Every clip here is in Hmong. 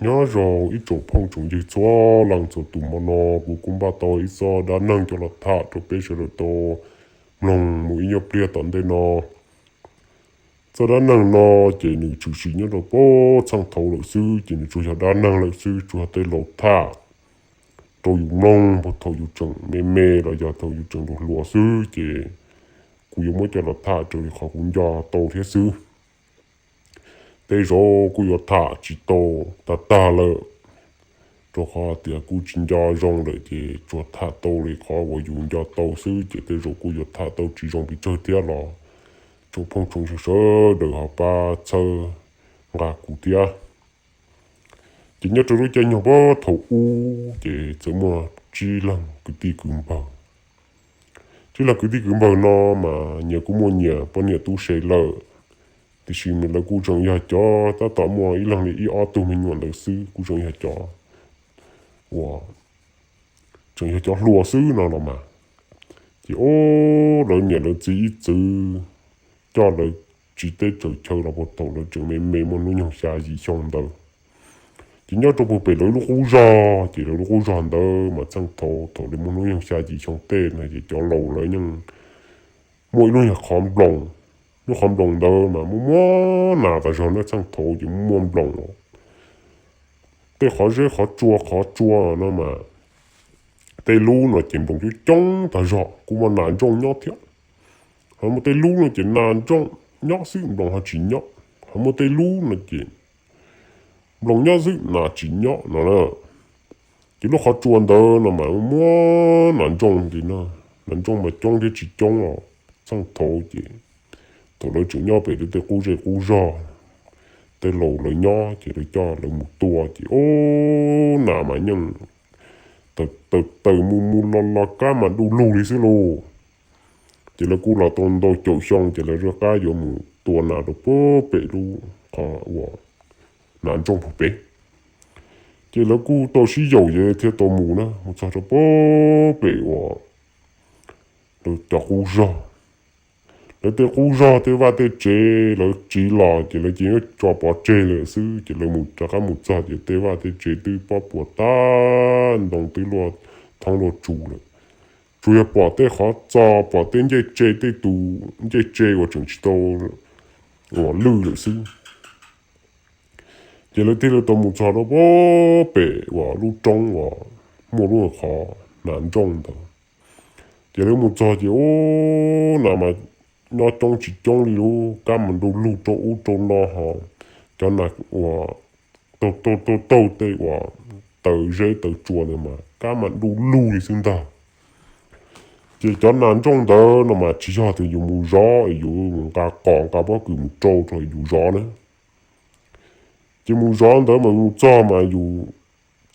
Nyob zoo ib tsoom phooj tsoom ywg txhua leej txhua tus, hmo no kuv kuj npaj tau ib txoj dab neeg coj los tham rau peb sawv daws tau mloog mus ib nyuag pliag tom ntej no. Txoj dab neeg no ces nws tshwm sim nyob rau puag txheej thaud lawm xwb, ces nws tsuas yog dab neeg lawm xwb, tsuas yog tej laus tham rau yus mloog puag thaum yus tseem me me los yog thaum yus tseem hluas hluas xwb, ces kuv yuav muab coj los tham raws li qhov kuv nco tau thiab xwb. Tej zaum kuj yuav tham tsis tau tag tag lawm, rau qhov tias kuj tsis nco zoo lawm, ces tsuas tham tau li qhov uas yus nco tau xwb, ces tej zaum kuj yuav tham tau tsis zoo pes tsawg thiab los tsoom phooj tsoom ywg sawv daws ho pab txhawb nqa kuv thiab. Ces nyob rau lub caij nyoog puag thaum ub ces txawm muaj tsib leeg kwv tij kwv npawg. Tsib leeg kwv tij kwv npawg no mas nyias kuj muaj nyias poj niam tub se lawm, tiam sis mas lawv kuj tseem yog cov tab tom muaj ib leeg li ib ob tug me nyuam ntawd xwb, kuj tseem yog cov uas tseem yog cov hluas xwb no los mas. Ces ob lawv niam lawv txiv ib txwm coj lawv tsiv teb tsaws chaw los puag thaum lawv tseem me me muaj hnub nyoog xya yim xyoo ntawd. Ces nyob rau puag pem lawv lub qub zog, ces lawv lub qub zog ntawd mas txheej thaud thaum lawv muaj hnub nyoog xya yim xyoo tej no ces cov laus lawv yeej muaj ib lub nyuag qhov nploos. Lub qhov nploos ntawd mas muaj muaj nas tas zog na, txheej thaud ces muaj muaj nploos. Tej qhov zeb qhov tsua qhov tsua no mas tej lub no ces nploos coob coob tas zog, kuj muaj nas ntsooj nyob thiab. Ho muaj tej lub no ces nas ntsooj nyob xwb, nploos ho tsis nyob. Ho muaj tej lub no ces nploos nyob xwb, nas tsis nyob no na. Ces lub qhov tsua ntawd no mas muaj nas ntsooj li no, nas ntsooj mas coob thiab tsis coob los txheej thaud ces thaum lawv tseem nyob pem tej qub zej qub zog, tej laus lawv nyob ces lawv coj lawv mus tua ces ub, nas mas yeej taws taws mus mus los los kab mas du lug li xwb lauj. Ces lawv kuj los tau ntau caum xyoo ces lawv rov qab yuav mus tua nas rau puag pem lub qhov uas nas ntsooj puag pem. Ces lawv kuj tau sib yaum ces thiaj tau mus na, mus txog rau puag pem uas lawv cov qub zog. Lawv tej qub zog tej vaj tej tsev lawv tsiv los ces lawv cia li tso pov tseg lawm xwb, ces lawv mus rov qab mus txog ces tej vaj tej tsev twb pob puas tag, ntoo twb luaj thoob luaj tsu lawm. Tsuas yog pom tej qhov txos, pom tej ncej tse, tej tus ncej tse uas tseem tsis tau uas lwj lawm xwb. Ces lawv thiaj li tau mus txog rau puag pem uas lub roob uas muaj lub qhov nas ntsooj ntawd. Ces lawv mus txog ces ub, nas mas nyob coob tsis coob li lub, kab mas du lug rau ub rau no ho cov nas uas taug taug taug taug tej uas taws zeb taws tsua ntawd mas kab mas du lug li xwb ntag. Ces cov nas ntsooj ntawd no mas tsis yog tias yus mus zov es yus mus nqa qos nqa pob kws mus rau rau yus zov na. Ces mus zov ntawd mas mus txog mas yus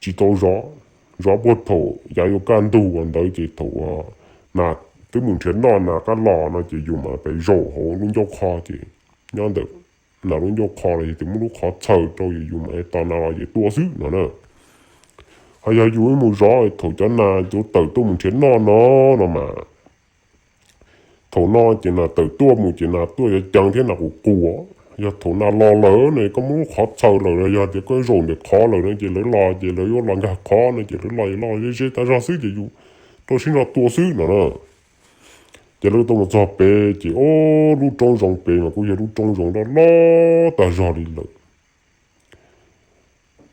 tsis tau zov, zov puag thaum yav yuav kaj ntug uas ntawd ces thaum uas nas twb mus nrhiav noj nas qab los no ces yus mam pes zaum hauv lub ncauj qho ces nyob ntawm nas lub ncauj qho los yog tias muab lub qhov txhaws rau ces yus mam tos nas los ces tua xwb no na. Ho yog yus mus zov thaum cov nas cov tawm tuaj mus nrhiav noj no, no mas thaum no ces nas tawm tuaj mus ces nas tuaj yuav ceev thiab nas qus qus. Yog thaum nas los lawm ne koj muab lub qhov txhaws lawm los yog tias koj zaum ntawm qhov lawm no ces lawv los ces lawv yuav los nkag qhov no ces lawv los los zeb zeb tas zog xwb ces yus rau siab nrho tua xwb no na. Ces lawv tuaj mus txog pem ces ob lub roob zoov pem mas kuj yog lub roob zoov loj loj tas zog li lawm.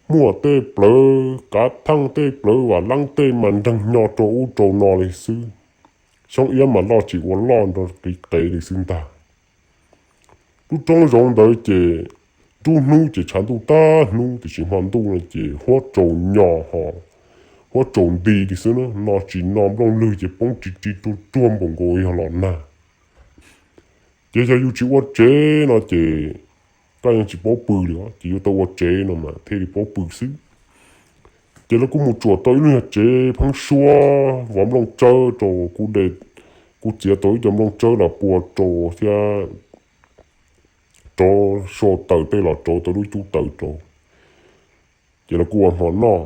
Muaj tej plawv kav theej tej plawv vam leeb tej mas nreeg nyo rau ub rau no li xwb. Xyoob iab mas loj tsis ua loj nrog qis qev li xwb ntag. Lub roob zoov ntawd ces nruab hnub ces tshav ntuj tag hnub tiam sis hmo ntuj no ces huab tsaus nyo ho huab tsaus nti li xwb na, no tsis no nplooj lwg ces poob ris ris ruag ruag npaum nkaus yog los nag. Ces yog yus tsis ua tsev no ces koj yeej tsis paub pw li, ces yuav tau ua tsev no mas thiaj li paub pw xwb. Ces lawv kuj mus tsuam tau ib lub nyuag tsev pheeb suab vov nplooj tsawb rau kuv de, kuv txiav tau ib co nplooj tsawb los pua rau thiab rauv sau taws tej los rauv tau lub cub taws rau. Ces lawv kuj ua hmo noj.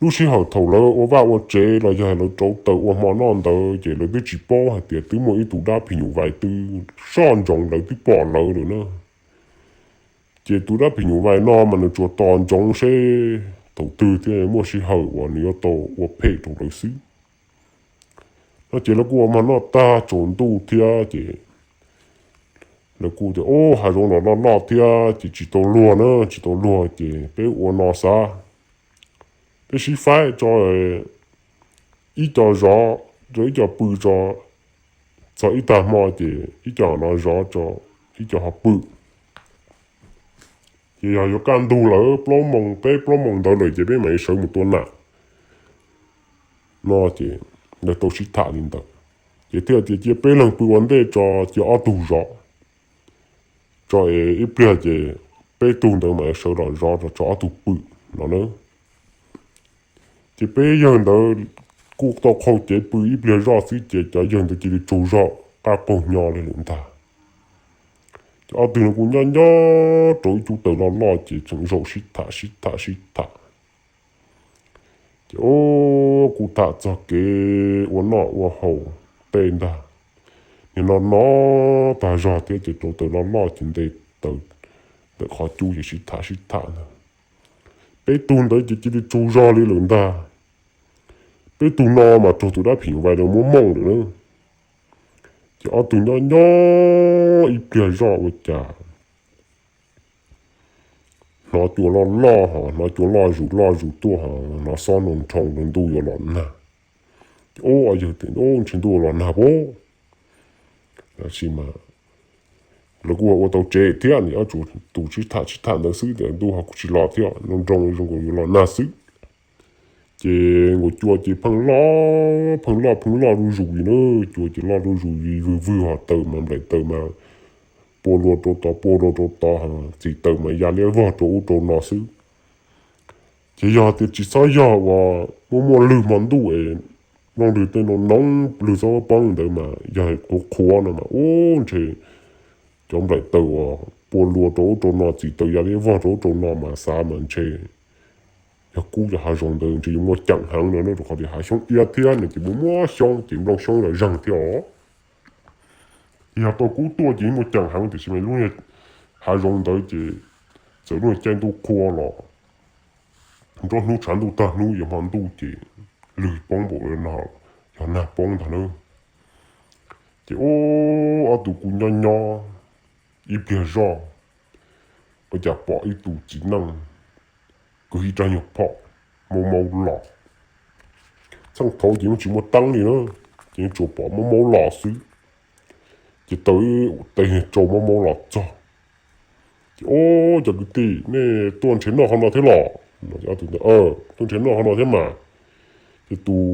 Lub sij hawm thaum lawv ua vaj ua tsev los yog lawv rauv taws ua hmo noj ntawd ces lawv twb tsis paub hais tias twb muaj ib tug dab phim nyuj vais twb soj ntsoov lawv twb pom lawv lawm na. Ces tus dab phim nyuj vais no mas nws tsuas tos ntsoov seb thaum twg thiab muaj sij hawm uas nws yuav tau ua phem rau lawv xwb. No ces lawv kuj ua mov noj tag tsaus ntuj thiab ces lawv kuj tias, Ub, hav zoov los loj loj thiab ces tsis tau luag na, tsis tau luag ces peb ua no xav. Peb sib faib tso ib co zov, rau ib co pw tso, txog ib tag hmo ces ib co no zov tso, ib co ho pw. Ces yog yuav kaj ntug lawm plaub moos, peb plaub moos ntawd lawm ces peb mam li sawv mus tua nas. No ces lawv tau sib tham li ntawd. Ces thiaj tias cia peb leeg pw ua ntej tso, cia ob tug zov tso es ib pliag ces peb tug ntawd mam sawv los zov tso ob tug pw no na. Ces peb yawg ntawd kuj tau qhau cev pw ib pliag zoj xwb ces cov yawg ntawd cia li tsaug zog qab qaug hnyo li lawm ntag. Ces ob tug no kuj nyob nyob rau ib cub taws loj loj ces tseem zaum sib tham sib tham sib tham. Ces ub, kuj tham txog kev ua noj ua haus tej ntag. Nim no no tag zog thiab ces rau taws loj loj ces nte taws ntawm qhov cub ces sib tham sib tham ntag. Peb tug ntawd ces cia li tsaug zog li lawm ntag. Peb tug no mas raug tus dab phim vais lawv muab mooj lawm na. Ces ob tug nyob nyob ib pliag zoj ua cas hnov cua loj loj ho hnov cua loj zus loj zus tuaj ho hnov xob nroo nroo rau ntuj yuav los nag. Ces ub, yawg tias, Ub, ntshe ntuj yuav los nag pob. Tab sis mas lawv kuj ua tau tsev thiab, nws ob tug sib tham sib tham ntawd xwb tias ntuj ho kuj tsis los thiab, nroo nroo zoo nkaus yuav los nag xwb. Ces nkaus cua ces pheej loj pheej loj pheej loj zuj zus li na, cua ces loj zuj zus vwg vwg ho taws mas nplaim taws mas pua luas rau tod pua luas rau tod, txiv taws mas ya liab vog rau ub rau no xwb. Ces yog tias tsis txhob yog uas muaj muaj lwg hmo ntuj es nplooj lwg tej no noo, lwg txhob poob ntawd mas yog qhuav qhuav no mas ub ntshe cov nplaim taws uas pua luas rau ub rau no, txiv taws ya liab vog rau ub rau no mas xav mas ntshe yog kub yog hav zoov ntawd ntshe yuav muaj ceem heev no, rau qhov tias hav xyoob iab thiab no ces muaj muaj xyoob ces nplooj xyoob los zeeg thiab os. Yog tau kub tuaj ces muaj ceem heev, tiam sis mas lub hav zoov ntawd ces txawm lub caij ntuj qhua los nruab hnub tshav ntuj tag hnub yuav hmo ntuj ces lwg poob npaum no, yog nag poob ntag na. Ces ub, ob tug kuj nyob nyob ib pliag zoj, ua cas pom ib tug txiv neej kwv ib rab nyuag phom maub maub los. Txheej thaud ces yeej tsis muaj teeb li na, ces yeej tsuas pom maub maub los xwb. Ces taws tes tsau maub maub los txog. Ces ub, cov kwv tij, nej tuaj nrhiav noj qhov no thiab los? Tuaj nrhiav noj qhov no thiab mas. Ces tus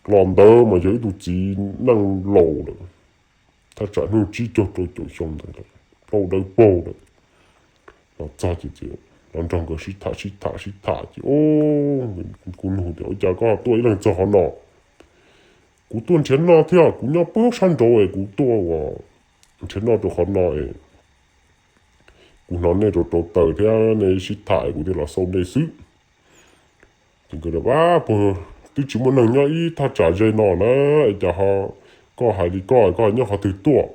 los ntawd mas yog ib tug txiv neej laus lawm, thaj tsam hnub tsib caug rau caum xyoo ntawd, plaub dawb paug lawm. Los txog ces los nrog nkawd sib tham sib tham sib tham ces ub, kuj nug tias, Ua cas koj tuaj ib leeg txog qhov no? Kuv tuaj nrhiav noj thiab, kuv nyob puag sab nraud es kuv tuaj uas nrhiav noj rau qhov no es kuv hnov nej rau rau taws thiab nej sib tham es kuv thiaj los xauj nej xwb. Ces nkawd tias, Ab, puag twb tsis muaj neeg nyob ib thaj tsam ze no na, es cas ho koj hais li koj, koj nyob qhov twg tuaj?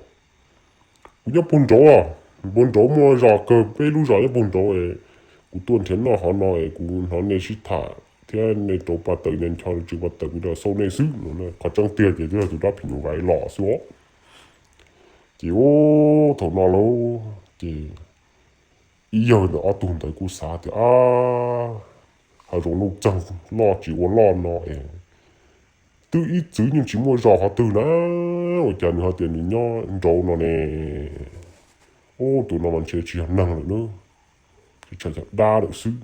Kuv nyob puag nraud, puag nraud muaj zos kawg, peb lub zos nyob puag nraud es kuv tuaj nrhiav noj qhov no es kuv hnov nej sib tham thiab nej rau pa taws ncho ncho rau tsw pa taws kuv los xauj nej xwb no. Qhov tseeb tiag ces twb yog tus dab phim nyuj vais los xwb os. Ces ub, thaum no lauj ces ib yawg ntawm ob tug ntawd kuj xav tias, Ab, hav zoov nuj txeeg loj tsis ua loj no es twb ib txwm yeej tsis muaj zos qhov twg na, ua cas nws ho tias nws nyob nraud no ne? Ub, tus no mas ntshe tsis yog neeg lawm na, tsis tshaj yog dab lawm xwb.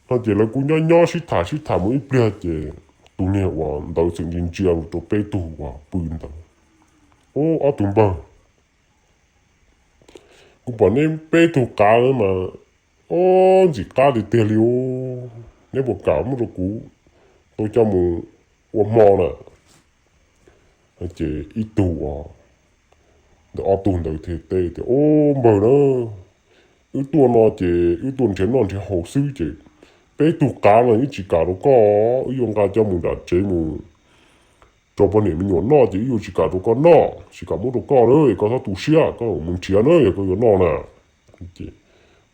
No ces lawv kuj nyob nyob sib tham sib tham mus ib pliag ces tus niag uas ntawd txawm ntsia ntsia rau peb tug uas pw ntawd, Ub, ob tug npawg, kuv pom neb peb tug qav mas, ob, ntxim qab tiag tiag li os. Neb puas kam muab rau kuv tau coj mus ua hmo na? Ces ib tug uas ntawm ob tug ntawd thiaj teb tias, Ob, npawg na, wb tuaj no ces wb tuaj nrhiav noj nrhiav haus xwb ces peb tug qav no wb tsis kam rau koj, wb yuav nqa coj mus nram tsev mus rau poj niam me nyuam noj ces wb yuav tsis kam rau koj noj, tsis kam muab rau koj na, koj txhob tu siab, koj mus nrhiav na yog koj yuav noj na. Ces,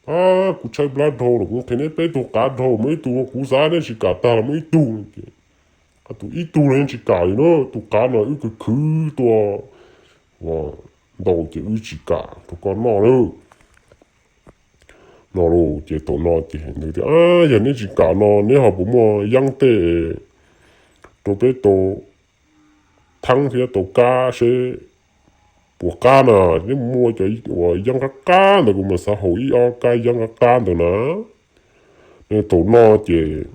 a, kuv tshaib plab dhau los kuv qhia neb peb tug qav dhau, muaj ib tug kuv xav neb tsis kam tag los muaj ib tug. Tus ib tug no yeej tsis kam li na, tus qav no wb khwv khwv tuaj ua ntau ces wb tsis kam rau koj noj na. No los ces thaum no ces nws tias, yog neb tsis kam no neb ho puas muaj yeeb tej rau peb tau theeb thiab tau kab seb puas qab na, neb muaj cov uas yeeb qab qab ntawd kuv mas xav haus ib ob kab yeeb qab qab ntawd na. Thaum no ces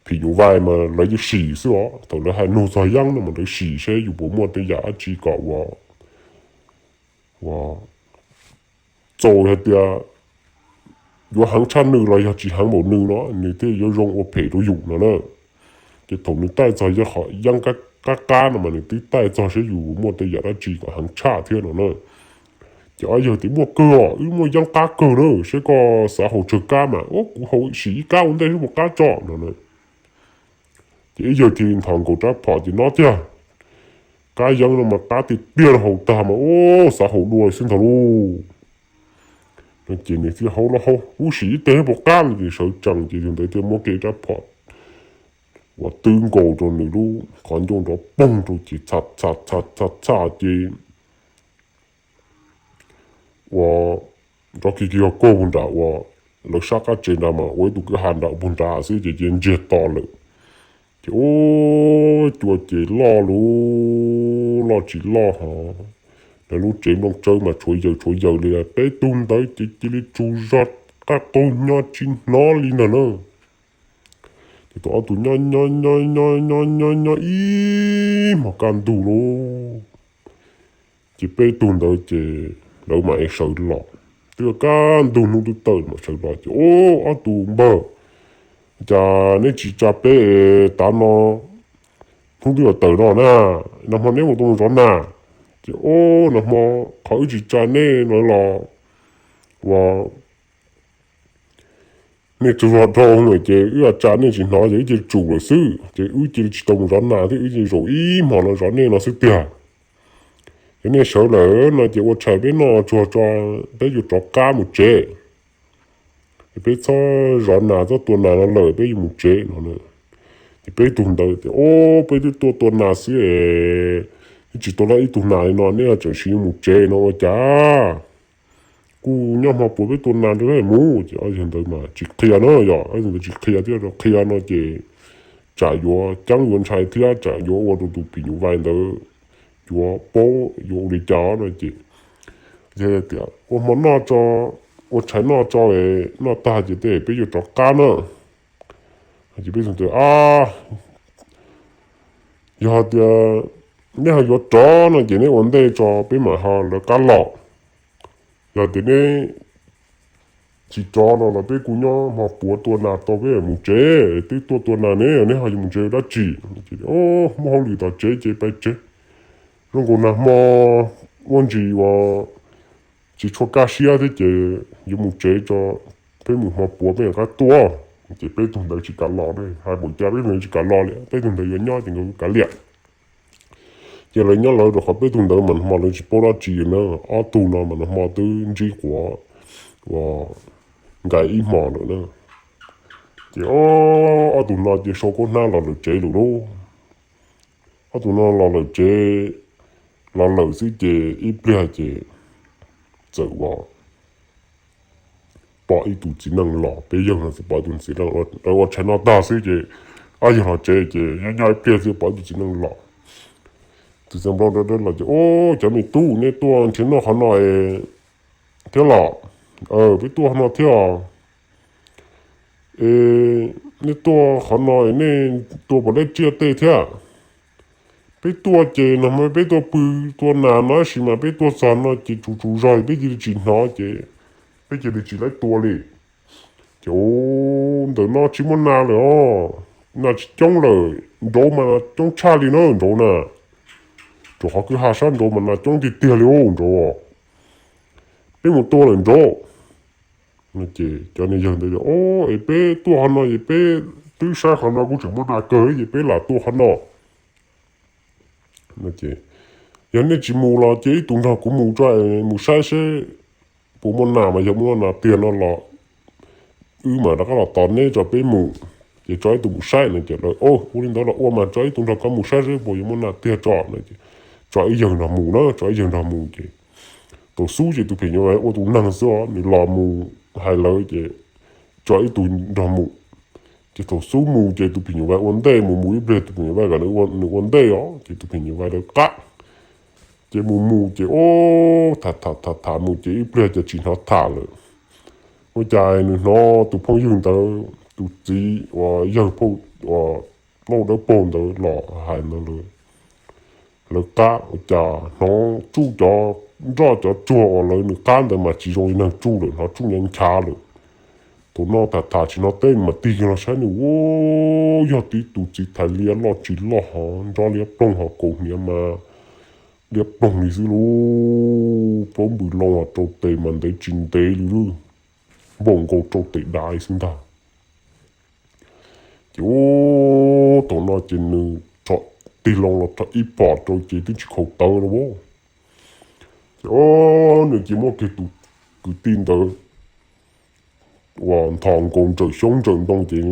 phim nyuj vais mas lawv yeej sim xwb os, thaum lawv hais nug txog yeeb no mas lawv sim seb yus puas muaj tej yam dab tsi kom ua uas txaus hais tias yuav heev tshaj nws los yog tsis heev npaum nws no nws thiaj yuav zoo ua phem rau yus no na. Ces thaum nws taij txog yeeb qab qab no mas nws twb taij txog seb yus muaj tej yam dab tsi kom heev tshaj thiab no na. Ces ob yawg tias muaj kawg os, wb muaj yeeb qab kawg na, seb koj xav haus tsawg kab mas, kuv haus sim ib kab ua ntej seb puas qab tso no na. Ces ib yawg thiaj li nthos nkaus rab phom ces no tiag, kab yeeb no mas qab tiag tiag, haus tag mas xav haus dua xwb ntag lauj. No ces nws thiaj haus los haus, kuv sim ib teg puas qab no ces sawv tsees ces tus ntawd thiaj muab kiag rab phom uas twb nkaus rau nws lub qhov ncauj nrov poog rau ces txha txha txha txha ces uas nrov kiag kiag kog puag nram uas lawv sab qab tsev nrad mas ua ib tug kwj ha nram puag nrad xwb ces cia ntsiag to lawm. Ces ub, cua ces loj lub loj tsis loj hos, lawv lub tsev nplooj tsawb mas tshuav yaws tshuav yaws li, peb tug ntawd ces cia li tsaug zog qab qaug nyob tsis hnov li ntag na. Ces thaum ob tug nyob nyob nyob nyob nyob nyob nyob ib hmos kaj ntug lauj, ces peb tug ntawd ces lawv mam li sawv los, twb kaj ntug hnub twb tawm mam sawv los ces ub, ob tug npawg, cas neb tsis tsa peb tav no, hnub twb yuav tawm no na, nag hmo neb mus tau mus zov nas, ces ub, nag hmo qhov wb tsis tsa nej no los uas nej tsaug zog dhau lawm ces wb tsa nej tsis hnov ces wb cia li tsum lawm xwb ces wb cia li tsis tau mus zov nas thiab, wb cia li zaum ib hmos no zov nej no xwb tiag. Yog nej sawv lawm no ces ua tshais peb noj tsuag tso, peb yuav rov qab mus tsev. Peb txhob zov nas, txhob tua nas no lawm, peb yuav mus tsev no. Ces peb tug ntawd tias, Ob, peb twb tuaj tua nas xwb es twb tsis tau laj ib tug nas li no, neb tseem siv yuav mus tsev no ua cas? Kuj nyob hmo puav peb tua nas rau peb mus. Ces ob yawg ntawd mas tsis qhia na, yog ob yawg ntawd tsis qhia thiab, rau qhia no ces tsam yuav ceeb yuav ntshai thiab tsam yuav ua rau tus phim nyuj vais ntawd yuav paub yuav ua li cas no ces, tias ua hmo noj tso, ua tshais noj tso, noj tag ces tej peb yuav rov qab na. Ces peb tug tias, Yog tias neb ho yuav rov no ces neb ua ntej tso peb mam ho lawv qab los. Yog tias neb tsis rov no los peb kuj nyob hmo puav tua nas tau peb mus tsev, twb tuaj tua nas ne, neb ho yuav mus tsev dab tsi? Muaj hauj lwm tom tsev ces pais tsev. Zoo nkaus nag hmo muaj ntsis uas tsis tshua kaj siab thiab ces yuav mus tsev tso, peb mus hmo puav peb mam rov qab tuaj. Ces peb tug ntawd tsis kam los, hais npaum cas peb tug ntawd tsis kam los li, peb tug ntawd yuav nyob ces nkawd kav liam. Ces lawv nyob lawv rau qhov peb tug ntawd mas nag hmo lawv tsis paub dab tsi na, ob tug no mas nag hmo twb ntsib quav uas nkaim ib hmos lawm na. Ces ob tug no ces sau khaub hnab los lawm tsev lawm lauj. Ob tug no los lawm tsev, los lawm xwb ces ib pliag ces txawm uas pom ib tug txiv neej los, peb yawg no txawm pom ib tug txiv neej, lawv ua tshais noj tag xwb ces ob yawg los tsev ces nyob nyob ib pliag xwb pom ib tug txiv neej los. Tus txiv neej los ces, Ob, cov me tub, neb tuaj nrhiav noj qhov no thiab los? Peb tuaj qhov no thiab os. Es nej tuaj qhov no nej tua puas dab tsiaj tej thiab? Peb tuaj ces nag hmo peb tuaj pw tua nas no tab sis mas peb tuaj txog no ces tsaug tsaug zog peb cia li tsis hnov ces peb cia li tsis laib tua li. Ces ntawm no tsis muaj nas lawm os, nas tsis coob lawm, nraud mas nas coob tshaj li na nraud na. Rau qhov kwj ha sab nraud mas nas coob tiag tiag li os nraud. Peb mus tua lawm nraud. Ces cov niag yawg ntawd, Ob, es peb tuaj qhov no es peb twb saib qhov no kuj tseem muaj nas kawg es peb lam tua qhov no. Ces yog nej tsis mus los ces ib tug nrog kuv mus tso, mus saib seb puas muaj nas, mas yog muaj nas tiag no los wb mam rov qab los tos neb tso peb mus. Ces tso ib tug mus saib no ces lawv, Ua li ntawd los ua mas tso ib tug nrog koj mus saib seb puas yuav muaj nas tiag tso no ces tso ib yawg nrog mus na, tso ib yawg nrog mus ces tus xub ces tus phim nyuj vais ua tus neeg xwb os, nws los mus hais lawv ces tso ib tug nrog mus. Ces thaum xub mus ces tus phim nyuj vais ua ntej mus, mus ib pliag tus phim nyuj vais kom nws ua ntej os, ces tus phim nyuj vais lawv qab. Ces mus mus ces ub, tham tham tham tham mus ces ib pliag ces tsis hnov tham lawm. Ua cas nws hnov tus phooj ywg ntawd tus txiv uas yawg uas plaub dawb paug ntawd los hais ntawd lawv, lawv qab ua cas hnov tsuj cov nroj cov tsuag uas lawv nws qab ntawd mas tsis zoo li neeg tsuj lawm, hnov tsuj nyav nchav lawm. Thaum no tham tham tsis hnov teb mas tig los saib nws, ub, yog tib tus txiv thais liab loj tsis loj hos nrov liab ploog hos kaus hniav mas liab ploog li xwb lauj, plaub npws loo hos rau tes mas ntev tsis ntev li lub, npaum nkaus rau tes dav li xwb ntag. Ces ub, thaum no ces nws rho tig loo los rho ib phom rau ces twb tsis khaus tawv lawm. Ces ub, nws cia muab kiag tus kwv tij ntawd uas nthos nkaus ntsawm xyoob ntsawm ntoo ces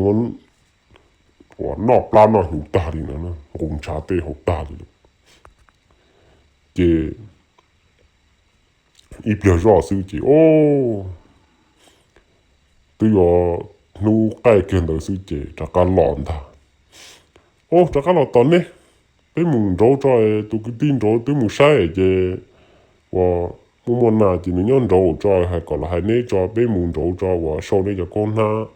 uas noj plab noj hnyuv tag li no, nqus ntshav tej hauv tag li lawm. Ces ib pliag zoj xwb ces ub, twb yuav hnub qaij kiag ntawd xwb ces rov qab los ntag. Ub, rov qab los tos neb, peb mus nraud tso, tus kwv tij nraud twb mus saib ces uas muaj muaj nas ces nws nyob nraud tso, hais kom los hais neb tso, peb mus nraud tso uas sau neb cov kaub hnab,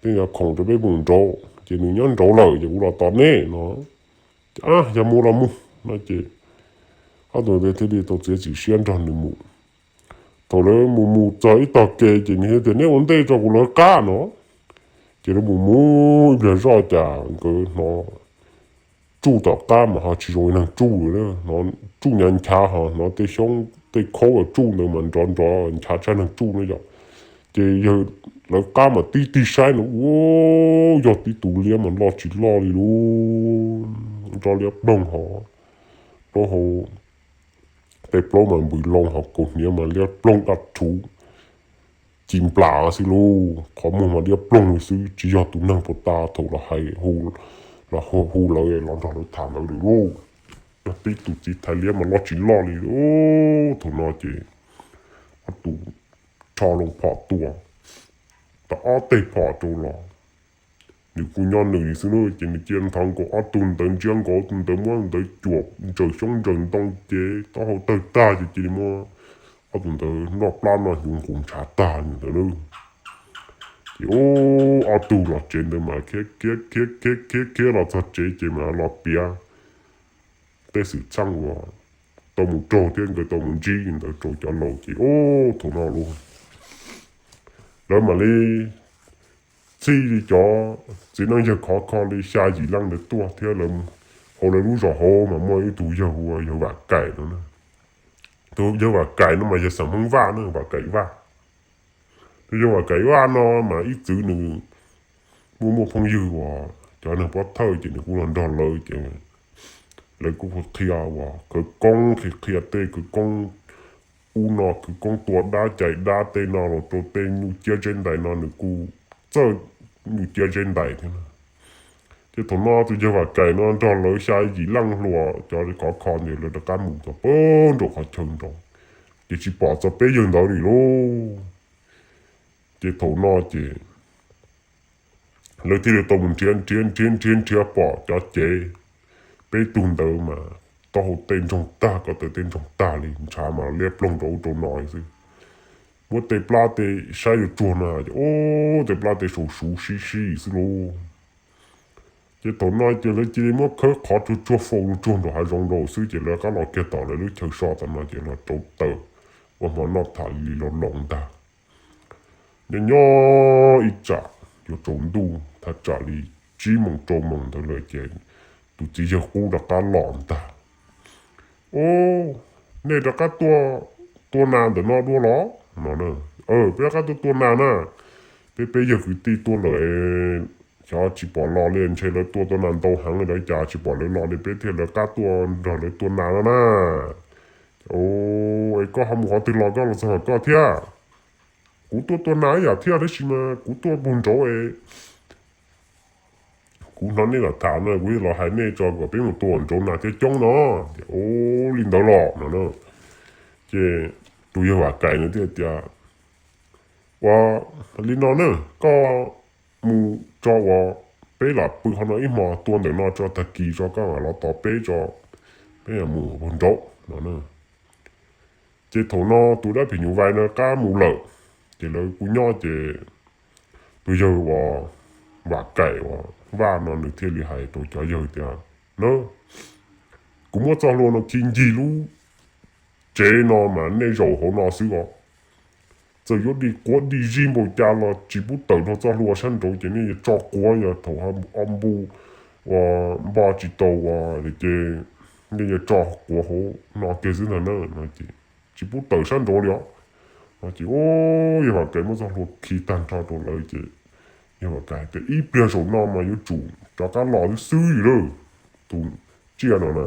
neb cov khoom rau peb mus nraud ces nws nyob nraud lawm ces kuv los tos neb no. Ces, A, yog mus los mus no ces ob tug ntawd thiaj li tau txiav txim siab nrog nws mus. Thaum lawv mus mus txog ib tog kev ces nws thiaj tias, Neb ua ntej tso, kuv lawv qab no. Ces lawv mus mus ib pliag zoj cas nkawd hnov tsuj tom qab mas ho tsis zoo li neeg tsuj, hnov tsuj nyav nchav hos hnov tej xyoob tej khaub uas tsuj ntawd mas nrov nrov nchav tshaj neeg tsuj na yom. Ces yawg lawv qab mas tib tig saib no, ub, yog tib tus liab mas loj tsis loj li lub, nrov liab ploog hos plaub hau, tej plaub mas npws loo hos kaus hniav mas liab ploog daj rhuv ci nplas xwb lauj, qhov muag mas liab ploog li xwb, tsis yog tus neeg puas tas thaum los hais, los hu lawv los nrog lawv tham ntawd lawm lauj. Yog tib tus txiv thais liab mas loj tsis loj li lauj. Thaum no ces ob tug rho loo phom tua tau ob teg phom rau los, nws kuj nyob nws li xwb na, ces nws cia nthos nkaus ob tug ntawd ntsiab nkaus, ob tug ntawd muab ntawd cuam ntsaws xyoob ntsaws ntoo ces taub hau tawg tag ces cia li muab ob tug ntawd noj plab noj hnyuv nqus ntshav tag li ntawd na. Ces ub, ob tug los tsev ntawd mas khiav khiav khiav khiav khiav khiav los txog tsev ces mas los piav tej xwm txheej uas tau mus raug thiab nkawd tau mus ntsib ntawd rau cov laus ces ub, thaum no lauj, lawv mam li txhij li cov txiv neej yawg khov kho li xya yim leej ntawd tuaj thiab lawv, hauv lawv lub zos hauv mas muaj ib tug yawg hu ua yawg Vam Kaim no na. Tus yawg Vam Kaim no mas yog xeem Hmoob Vaj na, Vam Kaim Vaj. Tus yawg Vam Kaim Vaj no mas ib txwm nws muaj muaj phooj ywg uas cov neeg pov thawj ces nws kuj los nrog lawv ces lawv kuj qhia uas khawv koob, qhia qhia tej khawv koob ub no, khawv koob tua dab cais dab tej no los rau tej nyuj ciab zeb ntais no nws kuj txawj nyuj ciab zeb ntais thiab na. Ces thaum no tus yawg Vam Kaim no nrog lawv xya yim leej hluas cov khov kho ntawd lawv rov qab mus txog pem nraum qhov chaw nraud, ces tsis pom txog peb yawg ntawd li lauj. Ces thaum no ces lawv thiaj li tau mus nrhiav nrhiav nrhiav nrhiav nrhiav pom cov cev, peb tug ntawd mas taub hau tej ntsoog tag, ko taw tej ntsoog tag li, ntshav mas liab ploog rau ub rau no xwb. Muab tej plab tej saib yuav tsuag no ces ub, tej plab tej saum suv sib sib xwb lauj. Ces thaum no ces lawv cia li muab khawb qhov tsuag tsuag faus tsuag nraum hav zoov nraud xwb ces lawv rov qab los kiag tom lawv lub chaw so tom no ces los rauv taws ua hmo noj tham li los laus ntag. Nyob nyob ib tsam yuav tsaus ntuj thaj tsam li tsib moos rau moos ntawd lawm ces tus txiv yawg qub rov qab los ntag. Ub, nej rov qab tuaj tua nas ntawm no dua los? No, peb rov qab tuaj tua nas na, peb peb yawg kwv tij tuaj lawm, Xyov tsis pom los li, ntshe lawv tua tua nas ntau heev li cas tsis pom lawv los li, peb thiaj lawv qab tuaj nrog lawv tua nas no na. Es koj ho mus qhov twg los koj los txog hauv koj thiab? Kuv tuaj tua nas ib yam thiab tab sis mas kuv tuaj puag nraud es kuv hnov nej los tham no kuv los hais nej tso kom peb mus tua nraud nas thiaj coob no. Ces ua li ntawd los no na. Ces tus yawg Vam Kaim no thiaj tias, ua li no na, koj mus tso uas peb lam pw qhov no ib hmos, tua ntawm no tso, tag kis tso koj mam los tos peb tso, peb mus puag nraud no. Ces thaum no tus dab phim nyuj vais no qab mus lawm, ces lawv kuj nyob ces tus yawg uas Vam Kaim uas Vaj no nws thiaj li hais rau cov yawg tias, na, kuv muab txoj hlua no khi ncig lub tsev no mas nej zaum hauv no xwb os. Txawm yuav dig quav dig zig npaum cas los tsis pub tawm rau txoj hlua sab nraud, ces nej yuav tso quav, yog thaum o npu uas npo tsis tau uas ces nej yuav tso quav hauv no kiag xwb ntag na. Tsis pub tawm sab nraud li os. Ces yawg Vam Kaim muab txoj hlua khi tag nrho rau lawv ces yawg Vam Kaim tias, ib pliag zaum no mas yuav tsum rov qab los xwb xwb li lawm, tus tsiaj no na.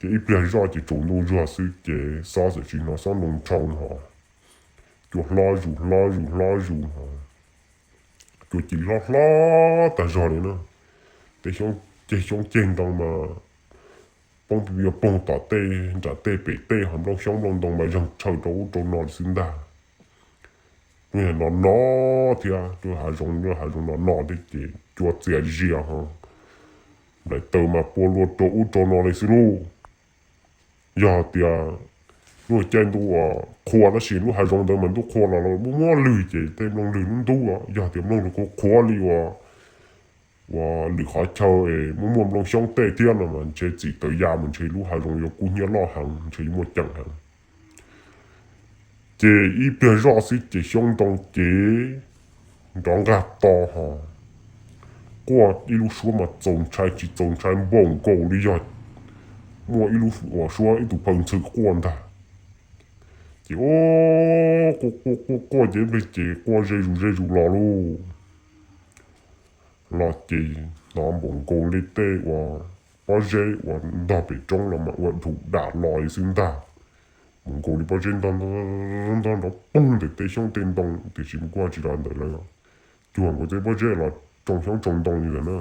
Ces ib pliag zoj ces tsaus ntuj zuag xwb ces xob txawm tsis hnov xob nroo nrhoo ho, cua hlob zus hlob zus hlob zus ho, cua ci hlob hlob tag zog li na. Tej xyoob ceg xyoob ceg ntoo mas poob yuav poog tom tej nram tej pem tej ho, nplooj xyoob nplooj ntoo mas zeeg tshaw rau ub rau no li xwb ntag. Lub no no thiab, lub hav zoov lub hav zoov no no thiab ces cua txias zias ho, nplaim taws mas pua luaj rau ub rau no li xwb lauj. Yog tias lub caij ntuj uas qhua tab sis lub hav zoov ntawd mas ntuj qhua los muaj muaj lwg ces tej nplooj lwg lub ntub, yog tias nplooj lwg qhuav qhuav li uas uas lwm qhov chaw es muaj muaj nplooj xyoob tej thiab no mas ntshe txim tawm ya mas ntshe lub hav zoov yuav kub hnyiab loj heev, ntshe yuav muaj ceem heev. Ces ib pliag zoj xwb ces xyoob ntoo ces nrov nqag to ho, quaj ib lub suab mas txaus ntshai tsis txaus ntshai npaum nkaus li yog muaj ib lub uas suab ib tug phaw ntxhw quaj ntag. Ces quaj quaj quaj ces ib pliag ces quaj ze zus ze zus los lauj. Los ces hnov npaum nkaus li tej uas pob zeb uas ntog pem roob los mas ua dhum dam los li xwb ntag. Npaum nkaus li pob zeb ntog ntog nrov poog ntawm tej xyoob tej ntoo tiam sis mas kuj tsis los ntawm lawv, cuag nkaus tej pob zeb los tsoo xyoob tsoo ntoo li ntawd na.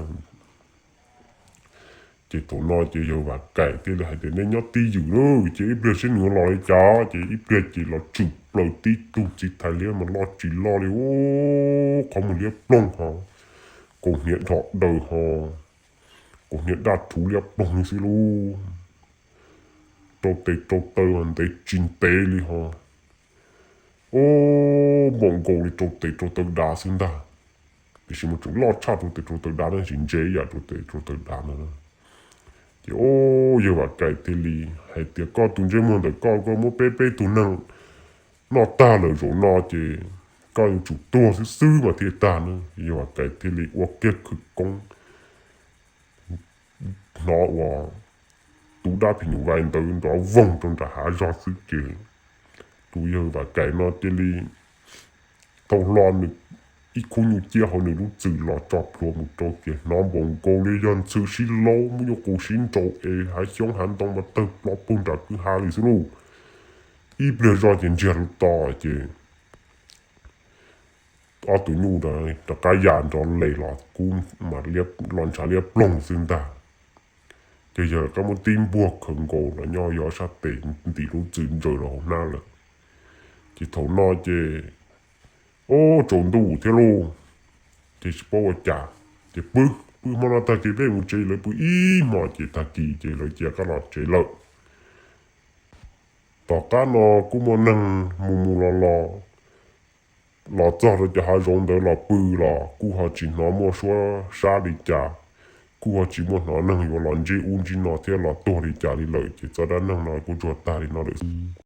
Ces thaum no ces yawg Vam Kaim thiaj li hais tias, nej nyob tib ywm lauj, ces ib pliag seb nws yuav los li cas. Ces ib pliag ces los tshwm plaws tib tug txiv thais liab mas loj tsis loj li, qhov muag liab ploog ho, kaus hniav dhos daws ho, kaus hniav daj rhuv liab ploog li xwb lauj. Rau tes rau taw ntev tsis ntev li ho, o, npaum nkaus li rau tes rau taw dav xwb ntag. Tiam sis mas tseem loj tshaj rau tes rau taw dav na, tsis ntse ib yam rau tes rau taw dav ntag. Ces o, yawg Vam Kaim thiaj li hais tias, koj tus ntsej muag ntawm koj, koj muab peb peb tug neeg noj tag lawm zaum no ces koj yuav tsum tuag xwb xwb mas thiaj tag na. Yawg Vam Kaim thiaj li ua kiag khawv koob, hnov uas tus dab phim nyuj vais ntawd nrov voog rau nram hav zog xwb ces tus yawg Vam Kaim no cia li thau hlo nws ib khub nyuj ciab hauv nws lub txwm los tso plhuav mus rau ces hnov npaum nkaus li yog ntxhw sib laub muab nyuj qus sib nraus es hav xyoob hav ntoo mas tawg plov puag nram kwj ha li xwb lauj. Ib pliag zoj ces ntsiag lub to ces ob tug nyuj rov qab ya nrov les los kub mas los ntshav liab ploog xwb ntag. Ces yawg rov qab muab tib npuag khaws nkaus los nyob yog sab tes ntim lub txwm ntsaws rau hauv hnab lawm. Ces thaum no ces o, tsaus ntuj thiab lauj, ces tsis paub ua cas, ces pw, pw hmo no tag kis peb mus tsev, lawv pw ib hmo ces tag kis ces lawv cia rov qab los tsev lawm. Tom qab no kuj muaj neeg mus mus los los, los txog rau cov hav zoov ntawd los pw los kuj ho tsis hnov muaj suab sab li cas, kuj ho tsis muaj hnov neeg yuav los ntsib ub ntsib no thiab los tuag li cas li lawm ces txoj dab neeg no kuj tsuas tag li no lawm xwb.